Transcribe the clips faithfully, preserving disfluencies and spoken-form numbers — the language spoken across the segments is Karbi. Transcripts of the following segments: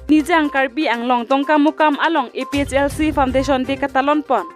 Nijang Karbi Anglong Dongkamukam along A P H L C Foundation Day katalon pon.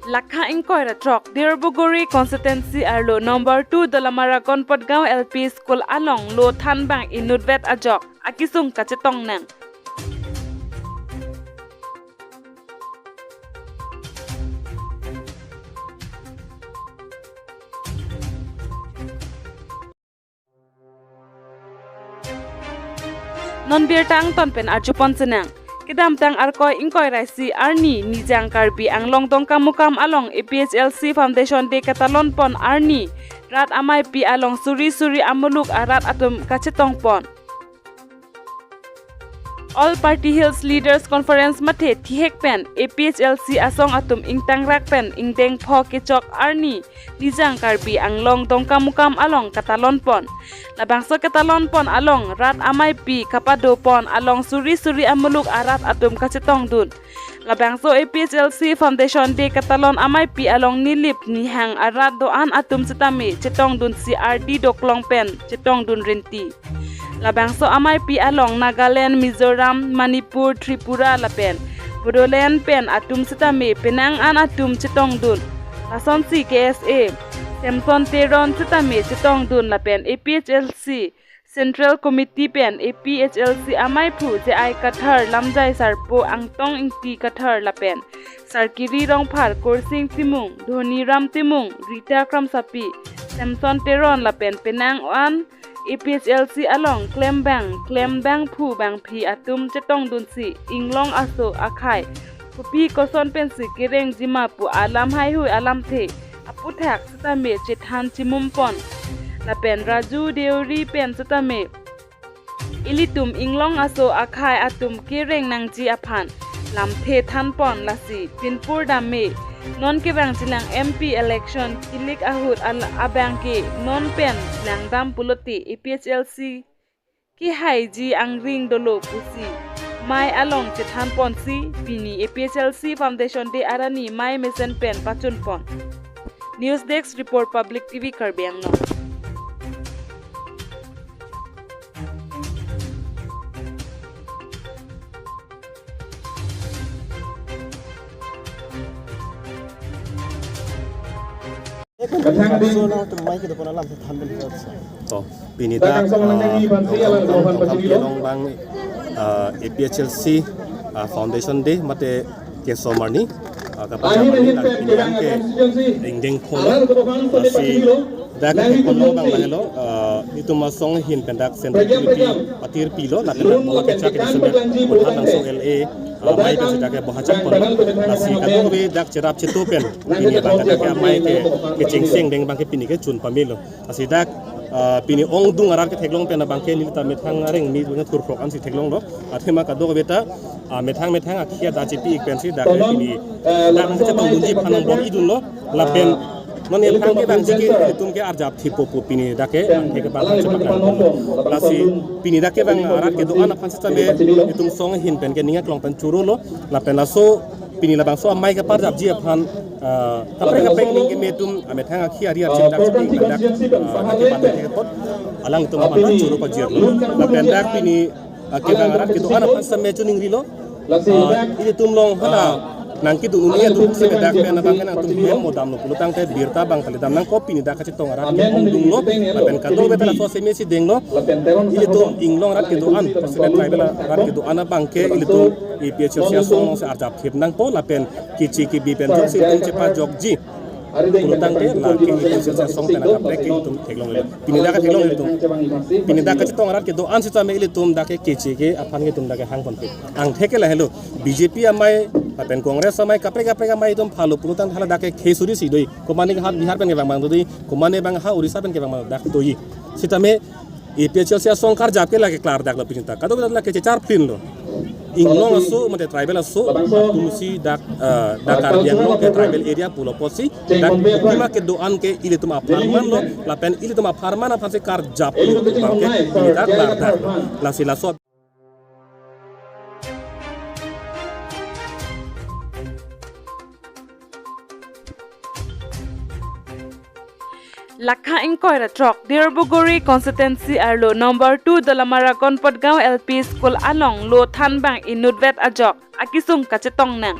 Lakha ingkoi ra throk, Dirbaguri constituency arlo number two Dolamara Gonpotgaon L P School along lo thanbang inutvet ajok akesung kachetong nang. Non birta angton pen arjupon sinang. Kedamtang Arkoi ingkoi ra isi arni Nijang Karbi Anglong Dongkamukam along A P H L C Foundation Day katalon pon arni rat ameipi along suri suri amuluk arat atum kachetong pon. All Party Hills Leaders Conference mathe thihek pen A P H L C asong atum ingtangrak pen ingdeng pho kechok arni Nijang Karbi Anglong Dongkamukam along katalon pon. Labangso katalon pon along rat ameipi kapado pon along suri suri amuluk arat atum kachetong dun. Labangso A P H L C Foundation Day katalon ameipi along Nilip Nihang arat do-an atum sitame chetong dun si ardi doklong pen chetong dun rinti. Labangso ameipi along Nagaland, Mizoram, Manipur, Tripura lapen Bodoland pen atum sitame penang an atum chetong dun. Lasonsi K S A Samson Teron sitame chetong dun lapen A P H L C Central Committee pen A P H L C ameiphu J I Kathar, Lamjai Sarpo, Angtong Ingti Kathar lapen Sarkiri Rongphar, Korsing Timung, Dhoniram Timung, Rita Kramsapi, Samson Teron lapen penang an A P H L C along klembang klembangphu bangphi atum chetong dunsi inglong aso akhai kopi koson pensi kereng jima pu alam haihui alamthe aputhak sitame chethan chimum pon. Lapen Raju Deuri pen sitame ilitum inglong aso akhai atum kereng nangji aphan lamthe than pon, lasi pinpur dam me. Non kevang jilang M P election kilik ahut al-, abang ke non pen langdam pulote A P H L C kehaiji angring dolo pusi mei along chethan ponsi pini A P H L C Foundation Day arni mei mesen pen pachun pon. News Desk Report, Public T V Karbi Anglong. To, pini dak, ah, Dongkamukam along bang, ah, A P H L C, ah, Foundation Day mate keso arni, ah, kapajap arni, la pini dak ke ingdeng pho, lasi dak ke pon lo bang lahelo, ah, itum asong ahin pen dak Central Committee patir pilo, lapen dak boha kechak ke disemet, boha langso L A, ah, mei pensi dak ke boha chak pon. Lasi kadokave dak cherap chetu pen pini abang dak ke amei ke, kechengsi ingdeng abang ke pini ke chun pamelo. Lasi dak, ah, pini ongdung arat ketheklong pen abang ke neli ta methang areng ni bang thurphrok ansi theklonglo. Athema kadokave ta, ah, methang methang akhia da chepi ik pensi dak ke pini, dak nangchetong dunji aphan nangbom idunlo. Lapen non aphrang kevangji ke itum ke arjap thipo pu pini dak ke, ah, ke bang chepak nang. Lasi pini dak kevang arat kedo-an aphan sitame itum asong ahin pen ke ning aklong pen chorolo. Lapen laso pini labangso amei kaparjapji aphan, ah, kaprek kaprek ning keme atum amethang akhia ari archim dak chepi ik pen dak, ah, dak ke patan ke apot alangtum aphan choro pajirlo. Lapen dak pini, ah, kevang arat kedo-an aphan sitame choningrilo. Ah, ilitum along hala nangkedun un-e atum sitame dak pen abang ke nangtum hem mo damlo pulo tangte birta abang kali dam nangkok, pini dak kachetong arat ke ongdunglo. Lapen kadokave ta laso seme si denglo. Ilitum inglong arat kedo-an, sitame tribal arat kedo-an abang ke ilitum A P H L C asong alongsi arjap thip nangpo lapen keche kebi pen jongsi itum chepajokji pulo tangte la ke A P H L C asong pen akaprek ke itum theklonglo. Pini dak ke theklong itum. Pini dak kachetong arat kedo-an sitame ilitum dak ke keche ke aphan ke itum dak ke hang ponpe. Angthek ke lahelo, B J P amei lapen Congress amei, kaprek kaprek amei itum phalo pulo tangte hala dak ke khei suri si doi. Komane ha Bihar pen kevang abang doi, komane abang ha Orissa pen kevang abang dak doi. Sitame A P H L C asong karjap ke lake klardaklo pini ta. Kadokave lake chechar plinlo. Inglong aso mate tribal aso atum si dak, eh, dak Karbi Anglong ke tribal area pulo apotsi dak kopi ma kedo-an ke ilitum apharman lo, lapen ilitum apharman aphan si karjap ilitum abang ke ili dak lar dak lo. Lasi laso Lakha ingkoi ra throk, Dirbaguri constituency arlo number two Dolamara Gonpotgaon L P School along lo thanbang inutvet ajok akisung kachetong nang.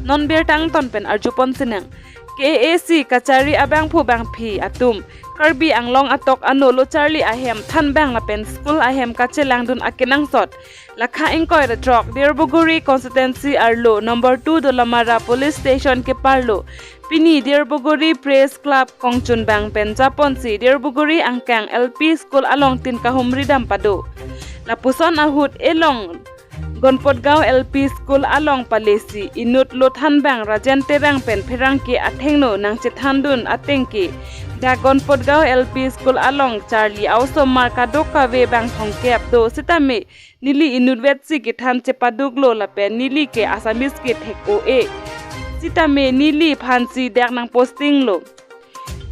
Non birta angton pen arjupon sinang. K A A C kachari abangphu bangphi atum Karbi Anglong atok ano lo charli ahem thanbang lapen school ahem kachelangdun akenangsot Lakha ingkoi ra throk, Dirbaguri constituency arlo number two Dolamara police station keparlo pini Dirbaguri Press Club kongchunbang pen japonsi Dirbaguri angkang L P School along tin kahumri dam pado. Lapuson ahut elong Gonpotgaon L P School along palesi inut lo thanbang Rajen Terang pen pherangke athengno nangchethandun ateng ke dak Gonpotgaon L P School along charli a-osomar kadokave bang thomkep do sitame neli inutvet si kethan chepaduk lo lapen neli ke Assamese kethek o-e. Sitame neliphan si dak nang posting lo.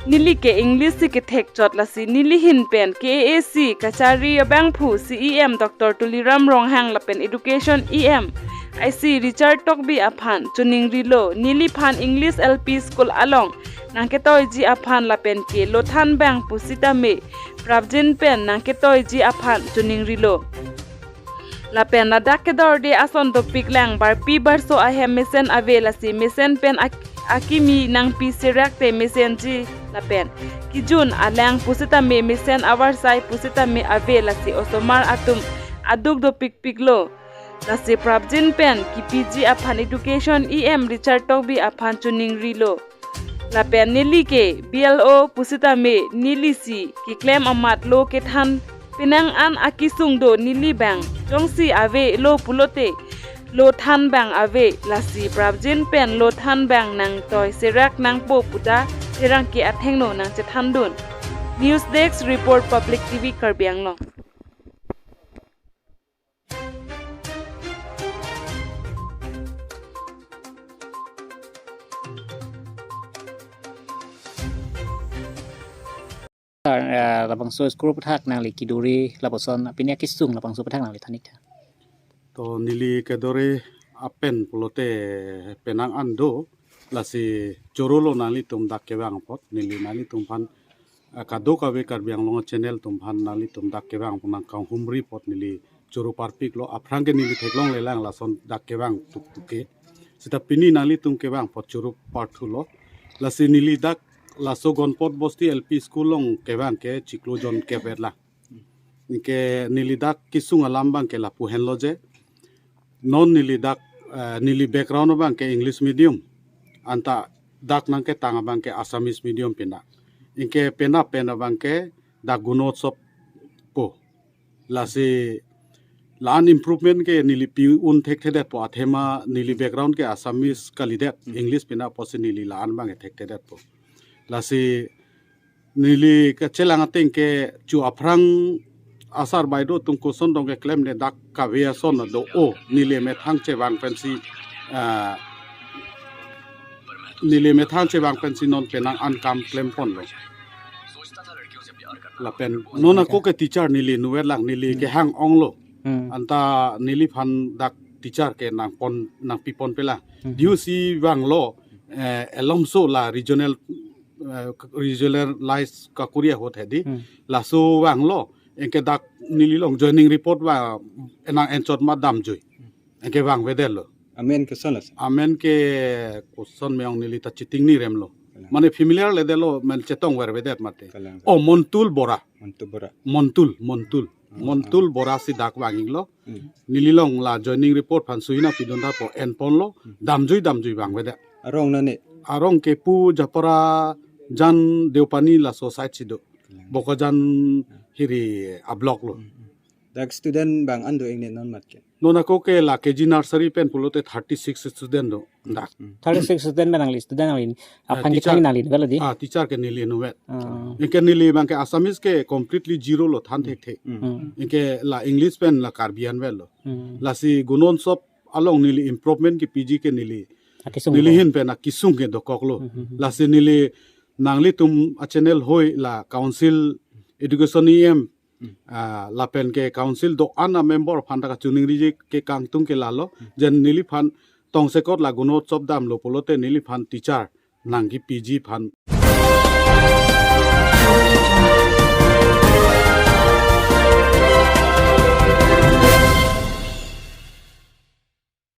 Neli ke English si kethek chot lasi neli ahin pen K A A C kachari abangphu C E M Doctor Tuliram Ronghang lapen Education E M I C Richard Tokbi aphan choningri lo, neliphan English L P School along nangketoiji aphan lapen ke lo thanbang pusitame prapjin pen nangketoiji aphan choningri lo. Lapen ladak kedorde ason dopik lang barpi barso ahem mesen ave lasi mesen pen ak-, akimi nangpi serak te mesenji lapen kijun alang pusitame mesen avarsai pusitame ave lasi osomar atum aduk dopikpik lo. Lasi prapjin pen kipiji aphan Education E M Richard Tokbi aphan choningri lo. Lapen neli ke B L O pusitame neli si keklem amat lo kethan penang an akisung do neli bang jongsi ave lo pulote lo thanbang ave lasi prapjin pen lo thanbang nangtoi serak nangpo puta pherangke athengno nangchethandun. News Desk Report, Public T V Karbi Anglong. Sir, eh, labangso school aputhak nangli kedore lapuson pini akisung labangso aputhak nangli than-ik tha. To neli kedore apen pulote penang an do lasi choro lo nanglitum dak kevang apot neli nanglitum aphan, eh, kadokave Karbi Anglong channel atum aphan nanglitum dak kevang pu nangkanghumri apot neli choro parpik lo aphrang ke neli theklongle lang lason dak kevang tuktuk ke. Sita pini nanglitum kevang apot choro parthu lo. Lasi neli dak laso Gonpot Bosti L P School along kevang ke chiklo jonkep vet lang. Anke neli dak kesung alam abang ke lapu henlo je. Non neli dak, eh, neli background abang ke English medium. Anta dak nangketang abang ke Assamese medium pina. Anke pina pen abang ke dak Gunotsov po. Lasi la-an improvement ke neli pi-un thekthedetpo athema neli background ke Assamese kalidet, Hmm. English pina apotsi neli la-an abang ke thekthedetpo. Lasi neli kachelang ateng ke chu aphrang asar baido atum koson dong keklem ne dak kave ason do o neli methang chevang pensi, ah, neli methang chevang pensi non penang an kam klemponlo. Lapen non ako ke teacher neli nuvet lang neli Hmm. kehang onglo. Hmm. Anta neliphan dak teacher ke nangpon nangpiponpe lang. Hmm. Diu si vanglo, eh, elomso la regional, eh, regionalize kakuri ahut hedi. Hmm. Laso vanglo, anke dak neli along joining report va enang enchot ma damjui. Anke vangvedetlo. Amen ke koson lo sir? Amen ke koson me-ong neli ta chitingni remlo. Kalang. Mane familiar ledetlo, men chetongvervedet mate. Kalang. Oh, Montul Bora. Montul Bora. Montul, Montul. Hmm. Montul Bora si dak vang-iklo. Hmm. Neli along la joining report aphan suina pidun tha po enponlo. Hmm. Damjui damjui vangvedet. Arong nane? Arong ke pu Japara jan Deopani laso side si do. Kalang. Bokajan hiri a-block lo. Hmm, hmm. Dak student bang an do ingne non mat ke? Non ako ke la K G nursery pen pulote thirty six student do. Dak. Thirty six student pen nangli student nangli. Ah, aphan teacher. Kethang nangli avelo di. Ah, teacher ke neli inutvet. Ah. Anke neli bang ke Assamese ke completely zero lo than thekthe. Hmm. Anke la English pen la Karbi an avelo. Hmm. Lasi Gunotsav along neli improvement kepiji ke neli. Akesung neli lo. Hin pen akesung ke dokok lo. Hmm, hmm, hmm. Lasi neli nanglitum a channel hoi la council education E M, hmm, ah, lapen ke council do-an a member aphan ta kachiningri ke kangtung ke lalo. Hmm. Jen neliphan tongsekot la Gunotsav damlo pulote neliphan teacher nangkepiji aphan.